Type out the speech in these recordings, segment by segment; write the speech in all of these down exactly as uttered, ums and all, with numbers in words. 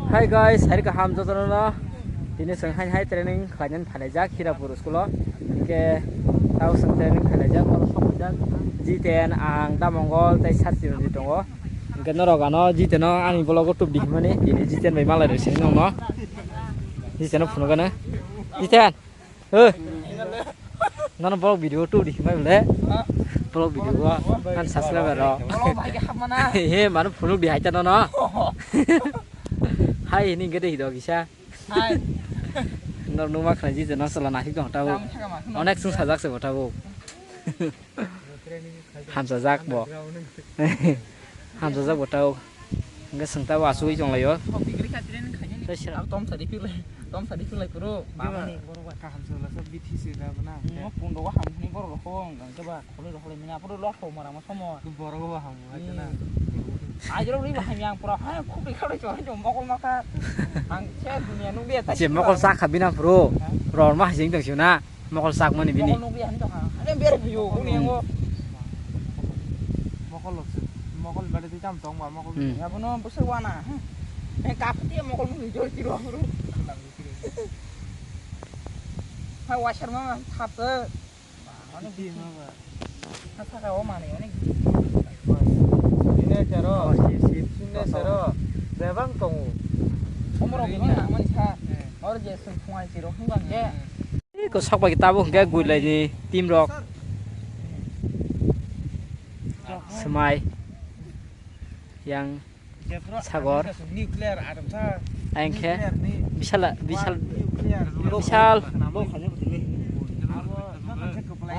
Hi guys, hari kaham jotono no. Tini chwng hai hai training khlainani phailaijak Hirapur school o. Hinkhe tao chwng training khlaijak, oro sok khaijak. Jiten, ang, Damongol tei Sat Chiranjit tongo. Hinkhe norok ano Jiten no ani vlog o tubdi himani. Tini Jiten bai malai rw sini nongno. Jiten no phunukgano. Jiten. Oi. Nono vlog video tu di mai bole. Vlog video o kan subscriber rok. Vlog bai ke hapmana. He manu phunuk di haita nono. Hai ni gede hido kisa. Hai. Nor numa khna ji jeno sala nahik dong tabo. Onek sung sajak se bo tabo. Hamsajak bo. Hamsajak bo tao. Hingke sengta bo asugoi tonglaio. Tei sera- Tom sadi pilai, tom sadi pilai puro. Bini borok ba kaham se wala so bithi se da bana. Mo pundo wa ham ni borok rok hong gang ke ba kholi rok holi mina puro lot ho mara ma somo. Borok ba ham hai na. Ajro ri ba ham yang pura ha khub ri khali chori jom mokol maka. Ang se dunia nugya ta. Je mokol sa kha bina puro. Ror ma hajing tong sina. Mokol sak mani bini. Mokol nugwi ani tongkha. Ani bere phaio, boni yango. Mokol lok se. Mokol bade tei tam tong ba mokol. Hmm. Abono bwswk wana. He kap tiya mokol mung jor tiro abro. Ha washer ma thap se. Ani bithi ma ba. Ha saka o mani ani. Sini sero. Oh, sip, sip. Sini sero. Bebang tongo. Omoro bebang na mani sa. Or je sung thungai tiro hung bang je. Ko sok bai tabuk hwnkhe Guilai ni team rok. Swmai yang Sagor. Nuclear atom sa. Ang khe nuclear ni. Bisala, bisal, nuclear. Bisal.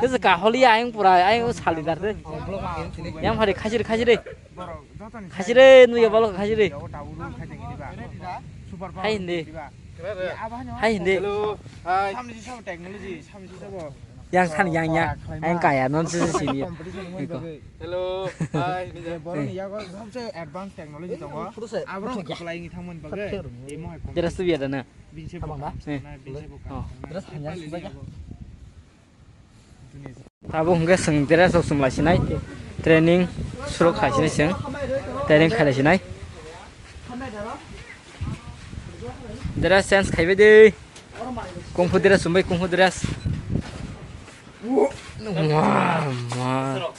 Kisa kaholi ayang pura ayang sali dar de. Yang hari khajir khajir de. Khajire, nuya balo khajire. Hai hindi. Hai hindi. Hello. Hai. Yang san yang yang. Yang kaya non sisi sini. Hello. Hai. Borok ni yago sabse advance technology tongo. Abrang khlai ni thangmani bagwi. Jelas tu biya dana. Binse bo. Dress hanya. Abo hwnkhe chwng dress rok chumlai sinai, training surok khai sinai chwng, training khailai sinai. Dress change khaibai de, kung fu dress chumbai, kung fu dress. Wah, wah.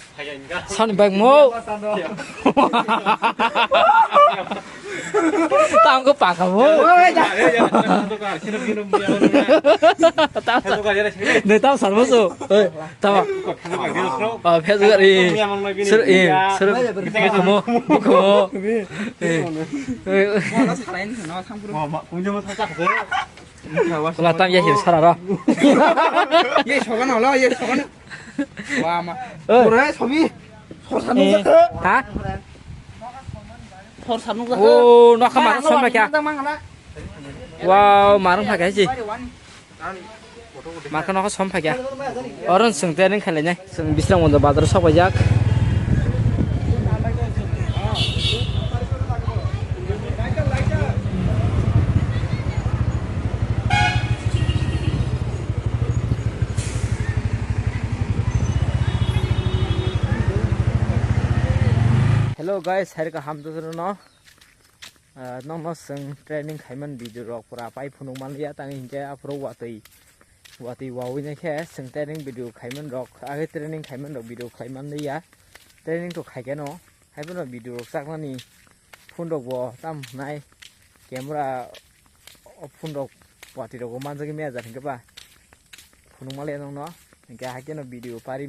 Sani bike mo. Tamo ko paka mo. Tamo. Ne tamo sarbo so. Oi, tamo. Ah, Facebook ari. Sur, eh, sur. Bukumo, bukumo. Eh. Wala tam ya hil sara ro. Ye sogan olo, ye sogan. Wa ma. Oi. Ora sobi. Sor sanung jakha. Ha? Sor sanung jakha. Oh, nokha marung som kya? Wow, marung pha kya ji. Marka nokha som pha kya? Oron sung te ring khalai nai. Chwng Bisramganj bazar o sok paijak. Hello guys, hai kaham jotono. Ah, nokno chwng training khaiman video rok pura pai phunuk manliya, tang hinkhe aphuru watwi, watwi wawi naikhe chwng training video khaiman rok, age training khaiman rok video khlai manliya, training to khaikhe no, haiphano video rok chaknani phone rok bo tam hwnai, camera o phone rok watwi rok bo manjagwi maya jar hinkhe ba phunuk manliya nokno, hinkhe haikhe no video pari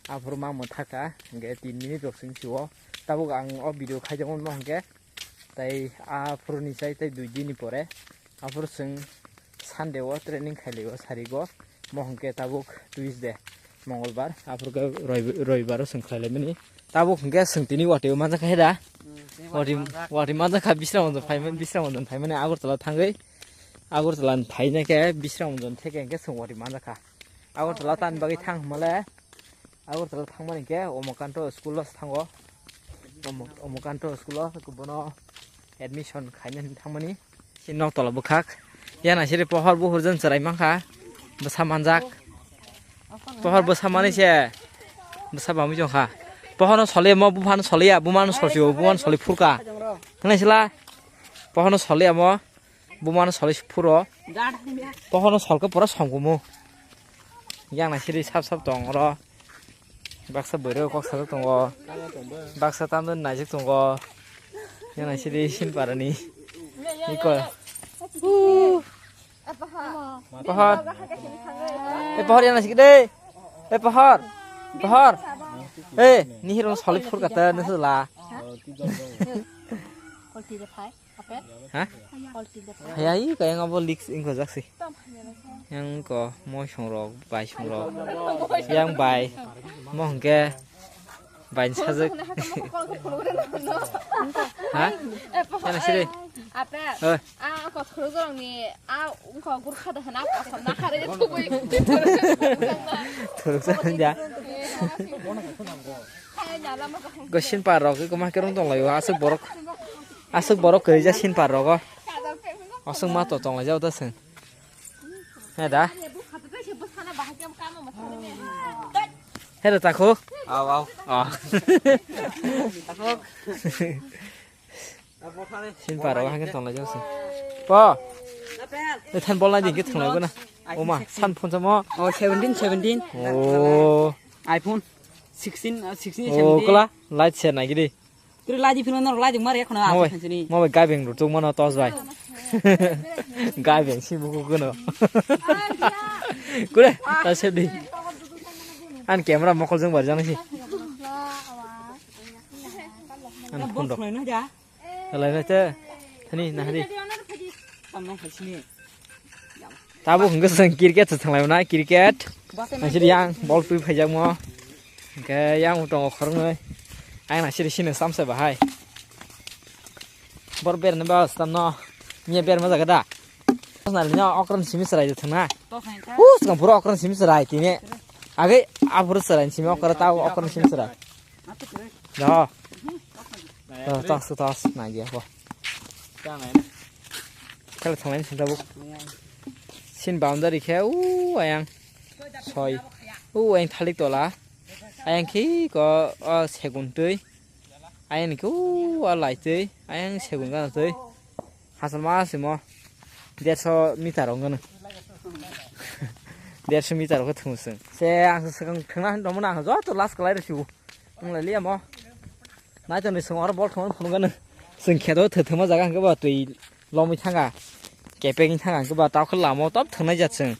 aphuru ma mwthakha, hinkhe tin minute rok chwng sio, tabuk ang o video khaijakmano hinkhe. Tai aphuru ni sai tai dui din ni pore aphuru chwng Sunday o training khailai o sari go, mo hwnkhe tabuk Tuesday, Mongolbar, aphuru khe Roib-, Roibar o chwng khlailai mani. Tabuk hwnkhe chwng tini watwi o manjak kha da. Hmm, tini watwi, watwi manjak kha. Watwi manjak kha, Bisramganj phaimani, Bisramganj phaimani Agartala thangwi, Agartala phainai khe Bisramganj theke hwnkhe chwng watwi manjak kha. Agartala tani bagwi thang hwnmale. Agartala thangmani hinkhe Omokanto school o thango. Omo-, Omokanto school o bono admission khaina hinwi thangmani. Sini nok tola bwkhak. Yana siri pohor buhur jwn chwrai mankha. Bwsa manjak. Pohor bwsa manwi se. Bwsa bamwi jongkha. Pohorno soliya mo buphano soliya, bumano solsio, bumano soli phurka. Hwnwi sila. Pohorno soli amo, bumano soli phuro. Pohorno solke pura songkumu. Yang nai siri sap sap tong oro. Baksa bwrwi kok sajak tongo. Baksa tamjani naijak tongo. Yang nai siri sin parani. Iko. Pohor. Eh, Pohor, yang nai sik de. Eh, Pohor. Pohor. Eh, nihiro soli phur kata nusula. Ha? Hayai kaya ngabo leaks ingko jaksi. Yang ko moisong rok, baisong rok. Yang bai. Mo hingke bai sajak. Ha? Yang siri. Ape. Eh. Ah, ko khurujorong ni, ah, ungko gurkha da hana, ko asam na hare tugui. Thuruk sa ja. Hai, na lama ko. Go sin par rok, ko ma kerong tong layo, asuk borok. Asuk borok koi ja sin par rok. Asuk ma to tong lai ja uta sen. He da. He da takho. Aw, aw. Ah. Sin paro hangke tonglai jang se. Po. Ethan bol nai dingke thwnglai gona. Oma, san phone samo. Oh, seventeen, seventeen. Oh. iPhone sixteen, uh, sixteen, Oh, seventeen. Kala light share nai gidi. Tiri light phone no light mar ekhono Mo apa bai, sini. Mo bai gabeng rutuk mano tos bai. Gabeng si buku kono. Kure, ta se di. An camera mokol jang bar jang si. An phone rok. Halai na te. Thani na hari. Tabuk hingke chwng cricket se thanglaimana, cricket. Nasiri yang ball twi phaijakmo. Hingke yang tongo khoroknwi. Ayang nasiri sini samsa bahai. Bor berni ba stamno. Miya berma jaga da. Nalini okran simi serai thangna. Us, kampuro okran simi serai tini. Age, aburo serai simi okra tao okran simi serai. Dah. Dah, tas, tas, na dia, wah. Kala thanglaini sinta buk. Sin boundary khe, u ayang. Soi. U ayang thalik tola. Ayang khi ko, o segun twi. Ayang ni khu, o lai twi. Ayang segun gana twi. Hasal ma simo. Derso meter ong gana. Derso meter ko thung sung. Se ang swkang thangna hin romna ang joto last kalai rw sibu. Ang lai liya mo. Nai tong ni sung oro bol thung phunuk gana. Sung kheto thwthwma jaga hwnkhe ba twi lomwi thanga. Kepek wng thanga hwnkhe ba tao khe lama o top thwngnai jat chwng.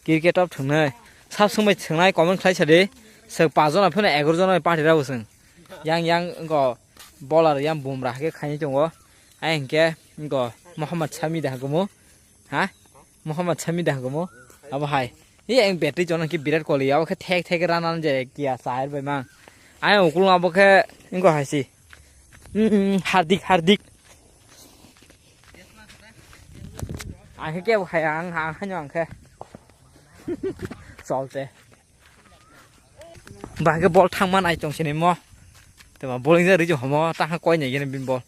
Cricket top thwngnai. Sab swngbai thwngnai comment khlai sa di. Chwng paanch jona phano egaroh jona party rw chwng. Yang yang wngkha bowler yang Bumrah hai khe khainai tongo. Ai hwnkhe wngkha Mohammad Sami da hwnkhe mo. Ha? Mohammad Sami da hwnkhe mo. Abo hai. Ye ang battery chona khe Virat Kohli. Abo khe thek thek run run je kiya sahir bai mang. Ai ukul abo khe wngkha hai si. Mm, mm, Hardik, Hardik. Ang khe kebo hai, ang, ang haino ang khe. Cholte. Ba khe bol thangma nai tong sini mo. Tama bowling ja ri homo, ta ha koi nai gene bin bol.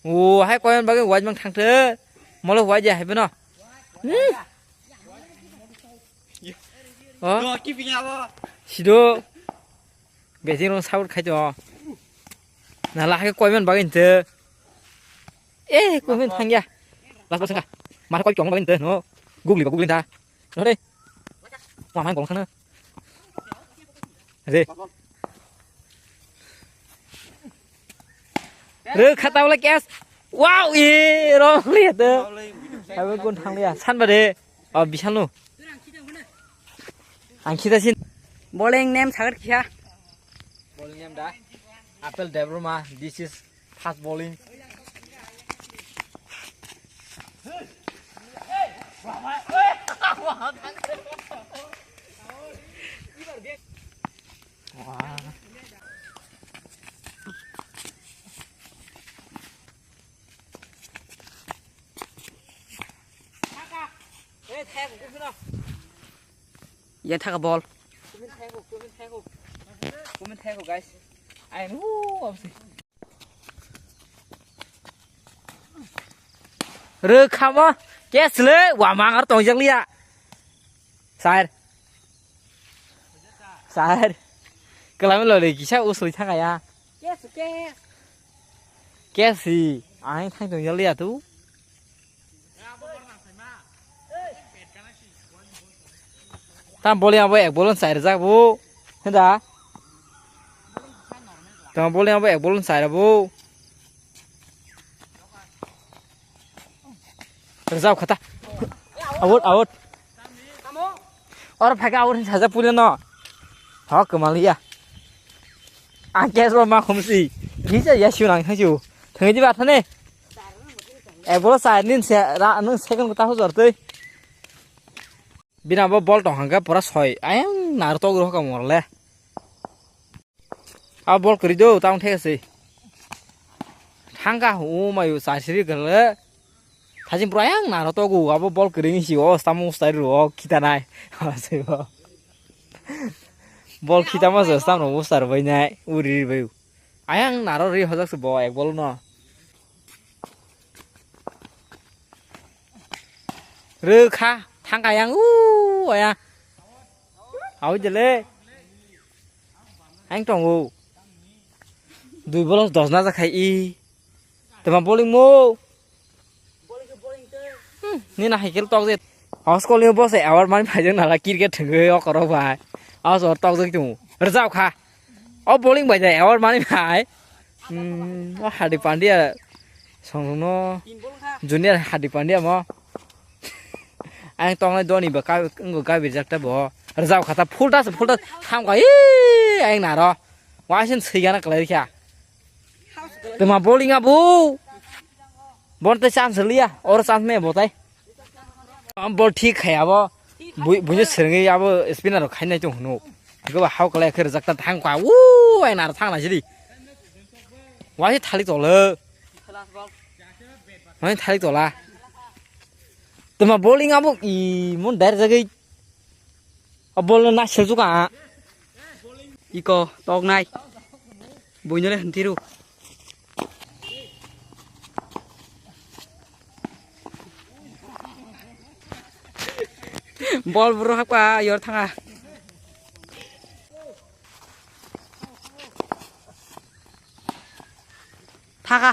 O, hai koi bagwi wajmang thangthe. Molo wajya hai beno. Hmm. Oh. Sido. Bejing rong sabur khai to. Na la hai koi man bagwi te. Eh, koi man thangya. Last ball saka. Mar koi chong bagwi te no. Gugli ba gugli ta. No de. Wa man gong sana. Re. Re khata wala catch. Wow, e rong le de. Abo gun thang ya. San ba de. O bisal no. Ang khita sin. Bowling name sagar kia. Bowling name da. Apple Debroma. This is fast bowling. Wah. Yang thaka bol. Rwkhamo, ke sle, wamang ar tongjak liya. Sir. Sir. Kelam lo le kisa usui thangaya. Ke si. Ang thang tong yali atu. Tam boli abo ek bolon sai rajak bu. Heda. Tam boli abo ek bolon sai bu. Rajak khata. Out, out. Or phaka out hin saja puli no. Thok kemaliya. Ang kes ro ma khumsi. Kisa ya siu nang thansiu. Thangi diba thane. Ek bolo sai nin se ra nung second kota hujor tei. Bina bo bol tong hangke pura soi. Ayang nar tok ro ka morle. A bol kri do tang thek se. Thangka hu mayu sa siri gele. Thajin pura yang naro to gu abo bol kri ni si o stam ustai ru o kita nai. Asai bo. Bol kita ma se stam no ustar bai nai. Uri ri bai. Ayang naro ri hojak se bo ek bol no. Rwkha thangka yang u aya. Au jele. Ang tongo. Dui bolos dos na jakhai i. Tema bowling mo. Hmm, ni na haikel tok je. House calling bo se award mani phai jeng nala cricket thengwi okoro bai. House or tok je tu. Rjao kha. O bowling bai jai award mani phai. Hmm, o Hardik Pandya songno junior Hardik Pandya mo. Ang tongnai doni ba ka ngo ga birjak ta bo. Rjao kha ta full ta full ta tham kha. Ii, ang naro. Wasin sigana kalai kha. Tema bowling abu. Bon te chance liya. Or chance me botai. Am bol thik khai abo. Bui bui serengwi abo spinner rok khainai tong hunu. Iko ba hau kalai khe rwjak ta thang kwa. Wu ai nar thang nai sidi. Wai thalik tolo. Wai thalik tola. Tuma bowling abo i mun dar jagwi. A bol na sel juka. Iko tok nai. Buinole hentiru. Bol bro hakpa yor thanga. Thaka.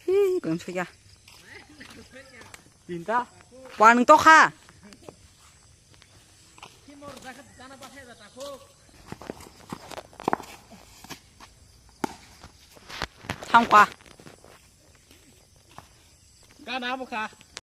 Hi, koyam soya. Tinta. Pan tokha. Thangkha. Gana bukha.